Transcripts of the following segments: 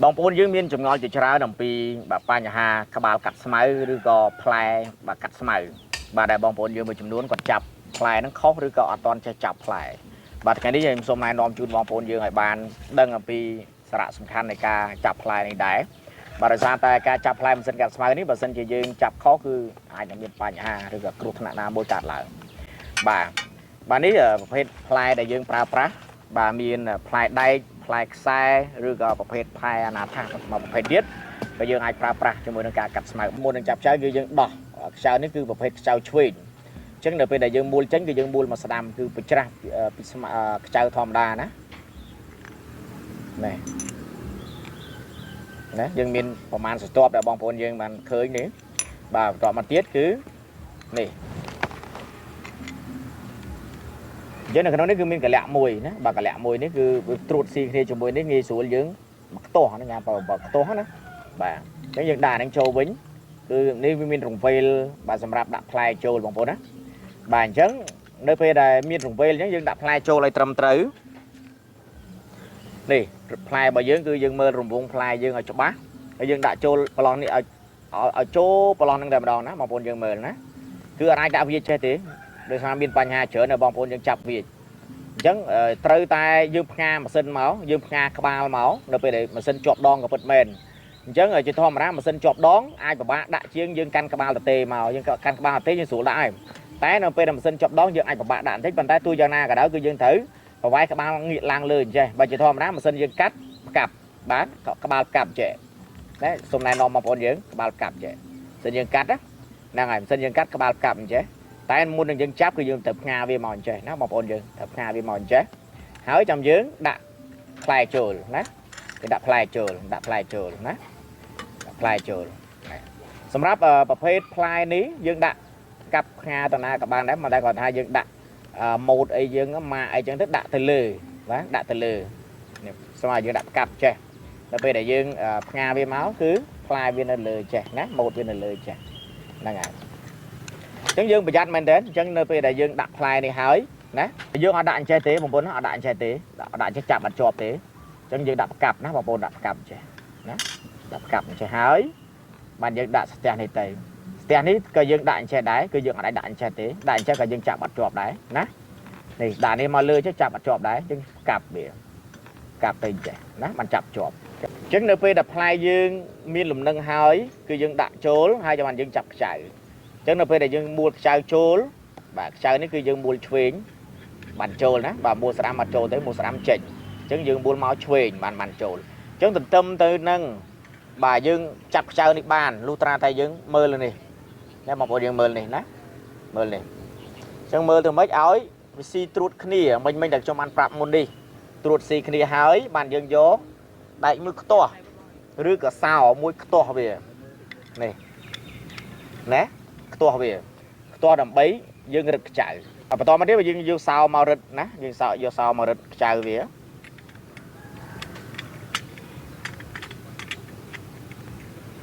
បងប្អូនយើងមានចម្ងល់ជាច្រើនអំពីបាទបញ្ហាក្បាលកាត់ស្មៅឬក៏ផ្លែបាទកាត់ស្មៅបាទដែលបងប្អូនយើងមួយចំនួនគាត់ចាប់ផ្លែហ្នឹងខុសឬក៏អត់ទាន់ចេះចាប់ផ្លែបាទថ្ងៃនេះខ្ញុំសូមណែនាំជូនបងប្អូនយើងឲ្យបានដឹងអំពីសារៈសំខាន់នៃការចាប់ផ្លែនេះដែរបាទដោយសារតែការចាប់ផ្លែម៉ាស៊ីនកាត់ស្មៅនេះបើសិនជាយើងចាប់ខុសគឺអាចនឹងមានបញ្ហាឬក៏គ្រោះថ្នាក់ណាមួយកើតឡើងបាទបាទនេះប្រភេទផ្លែដែលយើងប្រើប្រាស់បាទមានផ្លែដែកផ្លែខ្សែឬក៏ប្រភេទផ្លែអនាថាមួយប្រភេទទៀតក៏យើងអាចប្រើប្រាស់ជាមួយនឹងការកាត់ស្មៅមុននឹងចាប់ខ្ចៅគឺយើងដោះខ្ចៅនេះគឺប្រភេទខ្ចៅឆ្វេងអញ្ចឹងនៅពេលដែលយើងមូលចេញគឺយើងមូលមកស្ដាំគឺប្រច្រាស់ពីខ្ចៅធម្មតាណានេះណាយើងមានប្រមាណស្រទាប់ដែលបងប្អូនយើងបានឃើញនេះបាទបន្តមកទៀតគឺនេះអញ្ចឹងនៅក្នុងនេះគឺមានកលៈមួយណាបាទកលៈមួយនេះគឺវាត្រួតស៊ីគ្នាជាមួយនេះងាយស្រួលយើងមកខ្ទាស់ហ្នឹងគេបើខ្ទាស់ណាបាទអញ្ចឹងយើងដាក់ហ្នឹងចូលវិញគឺនេះវាមានរង្វេលបាទសម្រាប់ដាក់ផ្លែចូលបងប្អូនណាបាទអញ្ចឹងនៅពេលដែលមានរង្វេលអញ្ចឹងយើងដាក់ផ្លែចូលឲ្យត្រឹមត្រូវនេះផ្លែរបស់យើងគឺយើងមើលរង្វង់ផ្លែយើងឲ្យច្បាស់ហើយយើងដាក់ចូលប្រឡោះនេះឲ្យឲ្យចូលប្រឡោះហ្នឹងតែម្ដងណាបងប្អូនយើងមើលណាគឺអត់អាចដាក់វាចេះទេដោយសារមានបញ្ហាច្រើនដល់បងប្អូនយើងចាប់វាអញ្ចឹងត្រូវតែយើងផ្ងាម៉ាស៊ីនមកយើងផ្ងាក្បាលមកនៅពេលដែលម៉ាស៊ីនជាប់ដងក៏ពិតមែនអញ្ចឹងជាធម្មតាម៉ាស៊ីនជាប់ដងអាចពិបាកដាក់ជាងយើងកាន់ក្បាលទទេមកយើងកាន់ក្បាលទទេយើងស្រួលដាក់ហើយតែនៅពេលដែលម៉ាស៊ីនជាប់ដងយើងអាចពិបាកដាក់បន្តិចប៉ុន្តែទោះយ៉ាងណាក៏ដោយគឺយើងត្រូវប្រវាយក្បាលងាកឡើងលើអញ្ចេះបើជាធម្មតាម៉ាស៊ីនយើងកាត់ផ្កាប់បាទក្បាលផ្កាប់ចេះណាសូមណែនាំបងប្អូនយើងក្បាលផ្កាប់ចេះម៉ាស៊ីនយើងកាត់ណាហ្នឹងហើយម៉ាស៊ីនយើងកាត់ក្បាលផ្កាប់អញ្ចេះតែមុននឹងយើងចាប់គឺយើងត្រូវផ្ងាវាមកអញ្ចេះណាបងប្អូនយើងត្រូវផ្ងាវាមកអញ្ចេះហើយចាំយើងដាក់ផ្លែចូលណាគេដាក់ផ្លែចូលដាក់ផ្លែចូលណាដាក់ផ្លែចូលសម្រាប់ប្រភេទផ្លែនេះយើងដាក់កាប់ផ្ងាតាណាក៏បានដែរមិនតែគាត់ថាយើងដាក់ម៉ូតអីយើងម៉ាអីចឹងទៅដាក់ទៅលើបាទដាក់ទៅលើនេះស្មើយើងដាក់កាប់ចេះដល់ពេលដែលយើងផ្ងាវាមកគឺផ្លែវានៅលើចេះណាម៉ូតវានៅលើចេះហ្នឹងហើយអញ្ចឹងយើងប្រយ័ត្នមែនតើអញ្ចឹងនៅពេលដែលយើងដាក់ផ្លែនេះហើយណាយើងអត់ដាក់អញ្ចេះទេបងប្អូនអត់ដាក់អញ្ចេះទេដាក់អញ្ចេះចាប់អត់ជាប់ទេអញ្ចឹងយើងដាក់ផ្កាប់ណាបងប្អូនដាក់ផ្កាប់អញ្ចេះណាដាក់ផ្កាប់អញ្ចេះហើយបានយើងដាក់ស្ទះនេះទៅស្ទះនេះក៏យើងដាក់អញ្ចេះដែរគឺយើងអត់អាចដាក់អញ្ចេះទេដាក់អញ្ចេះក៏យើងចាប់អត់ជាប់ដែរណានេះដាក់នេះមកលើចេះចាប់អត់ជាប់ដែរយើងផ្កាប់វាផ្កាប់ទៅអញ្ចេះណាបានចាប់ជាប់អញ្ចឹងនៅពេលដែលផ្លែយើងមានលំនឹងហើយគឺយើងដាក់ចូលហើយចាំបានយើងចាប់ខ្ចៅអញ្ចឹងនៅពេលដែលយើងមួលខ្ចៅចូលបាទខ្ចៅនេះគឺយើងមួលឆ្វេងបានចូលណាបាទមួលស្ដាំអត់ចូលទេមួលស្ដាំចេញអញ្ចឹងយើងមួលមកឆ្វេងបានចូលអញ្ចឹងទន្ទឹមទៅនឹងបាទយើងចាប់ខ្ចៅនេះបានលុះត្រាតែយើងមើលនេះណាបងប្អូនយើងមើលនេះណាមើលនេះអញ្ចឹងមើលទៅម៉េចឲ្យវាស៊ីត្រួតគ្នាមិញតែខ្ញុំបានប្រាប់មុននេះត្រួតស៊ីគ្នាហើយបានយើងយកដែកមួយខ្ទាស់ឬក៏សោមួយខ្ទាស់វានេះណាខ្ទាស់វាខ្ទាស់ដើម្បីយើងរឹតខ្ចៅបន្តមកទៀតយើងយកសោមករឹតណាយើងសោយកសោមករឹតខ្ចៅវា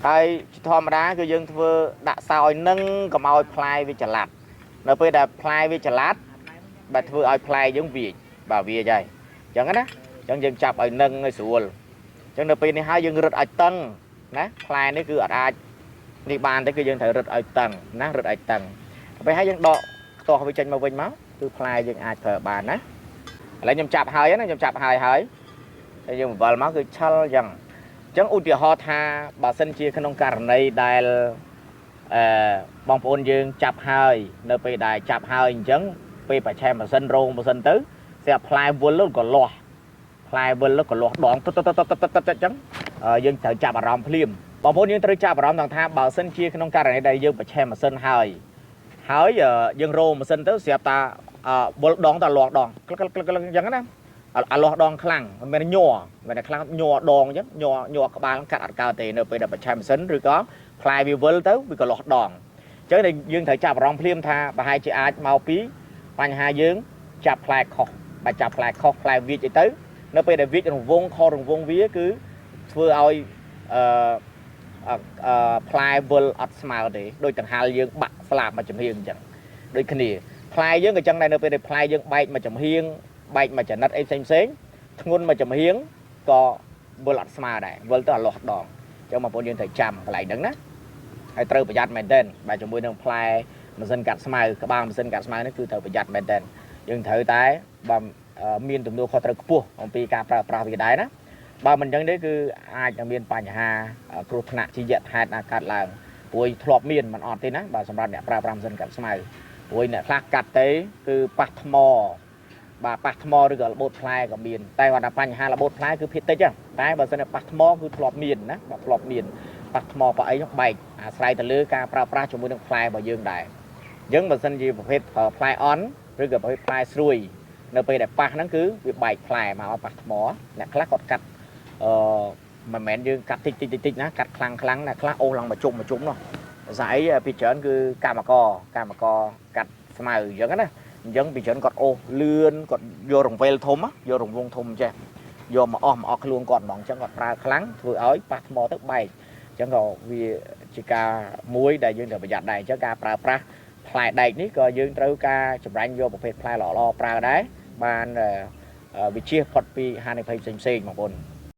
ហើយជាធម្មតាគឺយើងធ្វើដាក់សោឲ្យនឹងកុំឲ្យផ្លែវាចល័តនៅពេលដែលផ្លែវាចល័តបាទធ្វើឲ្យផ្លែយើងវាចបាទវាចហើយអញ្ចឹងណាអញ្ចឹងយើងចាប់ឲ្យនឹងឲ្យស្រួលអញ្ចឹងនៅពេលនេះហើយយើងរឹតឲ្យតឹងណាផ្លែនេះគឺអត់អាចនេះបានទេគឺយើងត្រូវរឹតឲ្យតឹងណារឹតឲ្យតឹងពេលហើយយើងដកខ្ទាស់វាចេញមកវិញមកគឺផ្លែយើងអាចប្រើបានណាឥឡូវខ្ញុំចាប់ហើយណាខ្ញុំចាប់ហើយហើយហើយយើងបង្វិលមកគឺឆិលអញ្ចឹងអញ្ចឹងឧទាហរណ៍ថាបើសិនជាក្នុងករណីដែលអឺបងប្អូនយើងចាប់ហើយនៅពេលដែលចាប់ហើយអញ្ចឹងពេលប្រឆេះម៉ាស៊ីនរោងម៉ាស៊ីនទៅស្រាប់ផ្លែវិលក៏លាស់ផ្លែវិលក៏លាស់ដងតតតតតតអញ្ចឹងយើងត្រូវចាប់អារម្មណ៍ភ្លាមបងប្អូនយើងត្រូវចាប់អារម្មណ៍ថាបើសិនជាក្នុងករណីដែលយើងប្រឆេះម៉ាស៊ីនហើយហើយយើងរោងម៉ាស៊ីនទៅស្រាប់តាវិលដងតាលាស់ដងក្លឹកក្លឹកក្លឹកអញ្ចឹងណាអាលាស់ដងខ្លាំងមិនមែនញ័រមិនមែនខ្លាំងញ័រដងអញ្ចឹងញ័រក្បាលកាត់អត់កើតទេនៅពេលដែលប្រឆេះម៉ាស៊ីនឬក៏ផ្លែវាវិលទៅវាក៏លាស់ដងអញ្ចឹងយើងត្រូវចាប់អារម្មណ៍ភ្លាមថាប្រហែលជាអាចមកពីបញ្ហាយើងចាប់ផ្លែខុសបើចាប់ផ្លែខុសផ្លែវាចអីទៅនៅពេលដែលវាចរង្វង់ខុសរង្វង់វាគឺធ្វើឲ្យអឺផ្លែវិលអត់ស្មើទេដូចដង្ហាលយើងបាក់ស្លាបមកចំហៀងអញ្ចឹងដូចគ្នាផ្លែយើងក៏ចឹងដែរនៅពេលដែលផ្លែយើងបែកមកចំហៀងបែកមកចំណិតអីផ្សេងផ្សេងធ្ងន់មកចំហៀងក៏ វិលអត់ស្មើដែរវិលទៅអាលាស់ដងអញ្ចឹងបងប្អូនយើងត្រូវចាំកន្លែងហ្នឹងណាហើយត្រូវប្រយ័ត្នមែនទែនបាទជាមួយនឹងផ្លែម៉ាស៊ីនកាត់ស្មៅក្បាលម៉ាស៊ីនកាត់ស្មៅនេះគឺត្រូវប្រយ័ត្នមែនទែនយើងត្រូវតែបាទមានទំនួលខុសត្រូវខ្ពស់អំពីការប្រើប្រាស់វាដែរណាបើមិនអញ្ចឹងទេគឺអាចនឹងមានបញ្ហាគ្រោះថ្នាក់ជាយថាហេតុណាកើតឡើងព្រោះធ្លាប់មានមិនអត់ទេណាបាទសម្រាប់អ្នកប្រើប្រាស់ម៉ាស៊ីនកាត់ស្មៅព្រោះអ្នកខ្លះកាត់ទៅគឺប៉ះថ្មបាទប៉ះថ្មឬក៏របូតផ្លែក៏មានតែគាត់ថាបញ្ហារបូតផ្លែគឺភាគតិចតែបើសិនជាប៉ះថ្មគឺធ្លាប់មានណាបាទធ្លាប់មានប៉ះថ្មប៉ះអីនោះបែកអាស្រ័យទៅលើការប្រើប្រាស់ជាមួយនឹងផ្លែរបស់យើងដែរអញ្ចឹងបើសិនជាប្រភេទប្រើផ្លែអន់ឬក៏ប្រភេទផ្លែស្រួយនៅពេលដែលប៉ះហ្នឹងគឺវាបែកផ្លែមកឲ្យប៉ះថ្មអ្នកខ្លះគាត់កាត់អឺមិនមែនយើងកាត់តិចតិចតិចតិចណាកាត់ខ្លាំងខ្លាំងអ្នកខ្លះអូសឡើងមួយជុំមួយជុំនោះស្អីពីច្រើនគឺកម្មករកម្មករកាត់ស្មៅអញ្ចឹងណាអញ្ចឹងពីច្រើនគាត់អូសលឿនគាត់យករង្វេលធំយករង្វង់ធំចេះយកមកអស់មកអស់ខ្លួនគាត់ហ្មងអញ្ចឹងគាត់ប្រើខ្លាំងធ្វើឲ្យប៉ះថ្មទៅបែកអញ្ចឹងក៏វាជាការមួយដែលយើងត្រូវប្រយ័ត្នដែរអញ្ចឹងការប្រើប្រាស់ផ្លែដែកនេះក៏យើងត្រូវការចម្រាញ់យកប្រភេទផ្លែល្អៗប្រើដែរបានវិជាផុតពីហានិភ័យផ្សេងៗបងប្អូន។